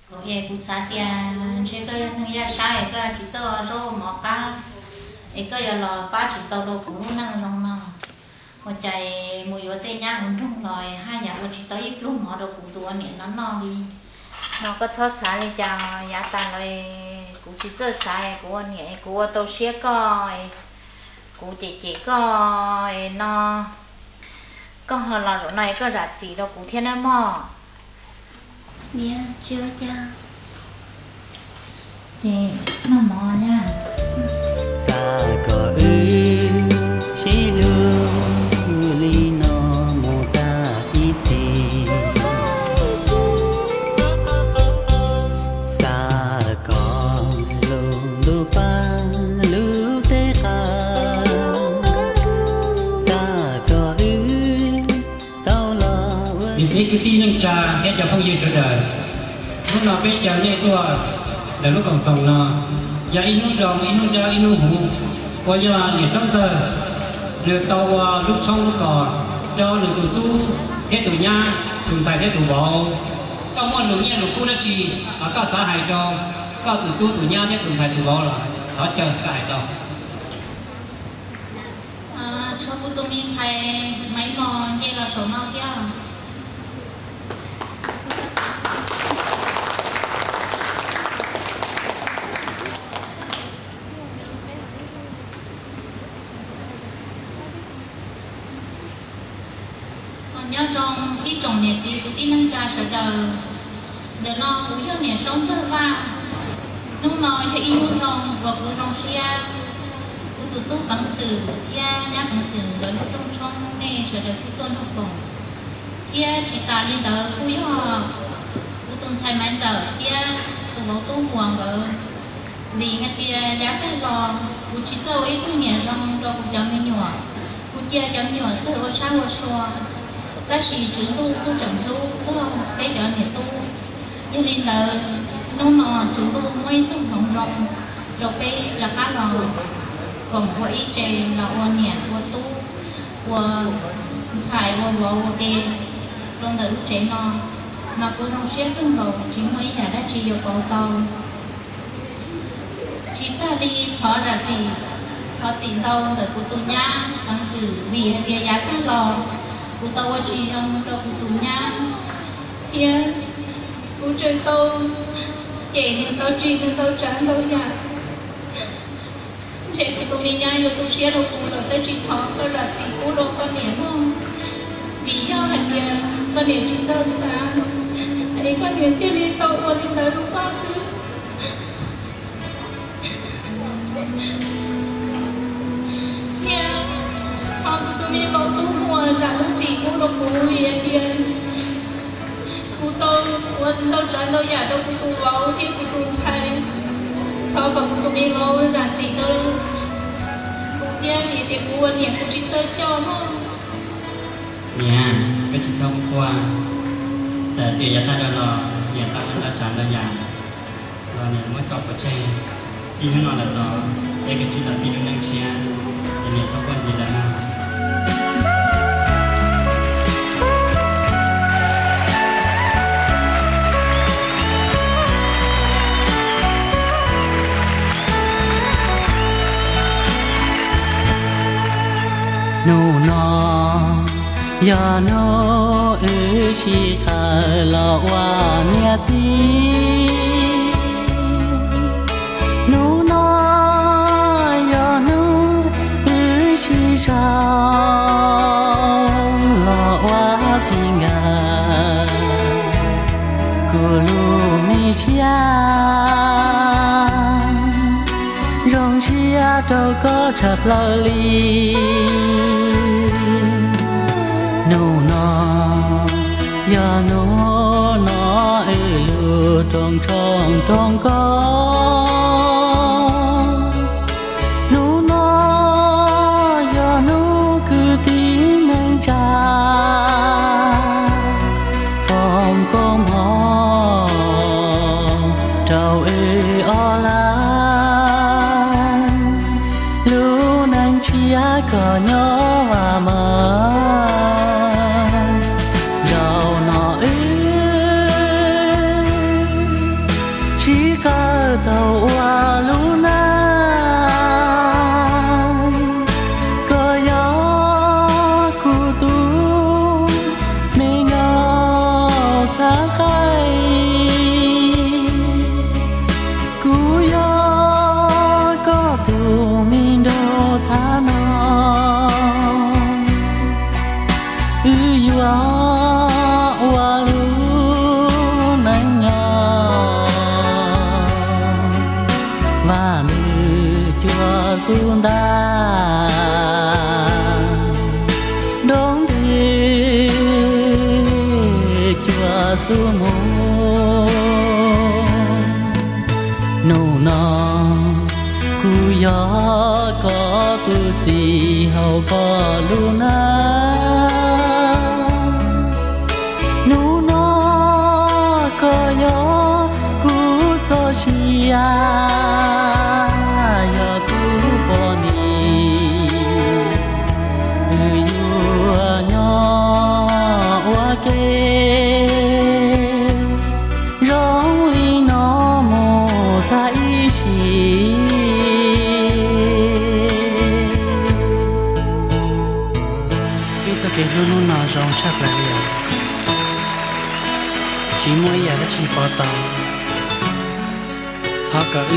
Es kuv xav tias ntshe koj yog neeg yaj saub es koj tsis txawj ua zaub ua mov qab, es koj yuav los pab tsis tau rau kuv lub neej zoo no. Ua cas mus yuav tej nyab hauv nroog los haj yam ua tsis tau ib pluag mov rau kuv tus ua niam no noj li. No koj txhob xav li cas, yav tas los kuv tsis txawj xav, kuv ua niam kuv ua tau siab koj, kuv cem cem koj no. Koj ho los zaum no es koj zam txim rau kuv thiab nawb mog. Niam, tsis ua cas. Ces noj mov na. Xav kom wb sib hlub li no mus tag ib txhis. Xav kom lub ntuj pab lub teb qab, xav kom wb tau los ua. Niam txiv kwv tij neej tsa thiab cov phooj ywg sawv daws, hnub no peb caw nej tuaj ntawm lub koom txoos no, yog ib hnub zoo, ib hnub dawb, ib hnub huv, uas yog niam Saub Ntxawg nws tau ua lub tshoob lub kos rau nws tus tub thiab tus nyab, tus ntxhais thiab tus vauv. Koj muaj lus nyiaj lus kub dab tsi koj xav hais rau koj tus tub tus nyab thiab tus ntxhais tus vauv los thov caw koj hais tau. Tshuav kuv tus me ntxhais Maiv Mos nce los saum no thiab. Nyob zoo ib tsoom niam txiv kwv tij neej tsa sawv daws. Ntawm no kuv yog niam Saub Ntxawg Vaj. Hnub no yog ib hnub zoo uas kuv zoo siab, kuv tus tub peev xwm thiab nyab peev xwm nkawd lub rooj tshoob nej sawv daws kuj tuaj nrog koom. Thiab tsis tas li ntawd kuj yog kuv tus ntxhais Maiv Ntxawm thiab tus vauv Tub Muas nkawd. Vim hais tias yav tag los kuv tsis txawj ua ib tug niam zoo rau kuv cov me nyuam, kuv cia cov me nyuam tawg ua sab ua sua, tab sis Tswv Ntuj kuj tseem hlub txog peb cov niam tub. Yog li ntawd, hnub no Tswv Ntuj muab ib txoj hmoov zoo rau peb rov qab los koom ua ib tse los ua niam ua tub, ua ntxhais ua vauv ua ke rau ntawm lub tsev no, mas kuv zoo siab kawg nkaus tsis muaj ib yam dab tsi yuav pauv tau. Tsis tag li thov zam txim, thov txim ntau ntawm kuv tus nyab peev xwm vim hais tias yav tag los kuv tau ua tsis zoo rau kuv tus nyab, thiab kuv tseem tau cem nws ntau tsis nws ntau tsav ntau yam. Ntshe kuv tus me nyab yuav tu siab rau kuv lawm, tab sis thov koj zam txim pub rau koj niam mog, vim yog hais tias koj niam tsis txawj xav es koj niam thiaj li tau ua li ntawd rau koj xwb. Thiab thov kuv tus me vauv Tub Muas zam lub txim pub rau kuv vim hais tias kuv tau ua ntau tsav ntau yam rau kuv tus vauv thiab kuv tus ntxhais. Thov kom kuv tus me vauv zam txim rau kuv thiab vim tias kuv ua niam kuv tsis txawj coj mog. Niam, koj tsis txhob quaj. Txawm tias yav tag los niam tau ua ntau tsav ntau yam los niam muab tso pov tseg. Txij hnub no lawm tod, peb kav tsij los tiv lub neej tshiab, es niam txhob quaj ntxiv lawm mog. Hnub no yog hnub wb sib qawm los ua niam txiv. Hnub no yog hnub wb sib sau los ua txij nkawm. Kuv lub me siab zoo siab rau koj tshaj plaws li. Hnub no yog hnub no wb lub rooj tshoob rooj kos. Hnub no yog hnub kwv tij neej tsa foom koob hmoov rau wb ob leeg lub neej tshiab kom nyob vam meej. Zaum no wb Tau ua lub neej, koj yog kuv tus me nyuam txhav qaib, kuv yog koj tus me nraug txhav no. Wb yuav ua lub neej nyob, vaj nws cuaj xub ntab, nroo nti cuaj xub muag. Hnub no kuv yog koj tus txiv hauv koj lub neej. Hnub no koj yog kuv txoj sia, yog kuv poj niam. Wb yuav nyob ua ke zoo li no mus tag ib sim. Wb txoj kev hlub hnub no zoo tshaj plaws li os. Tsis muaj ib yam dab tsi pov tau. Thov kom wb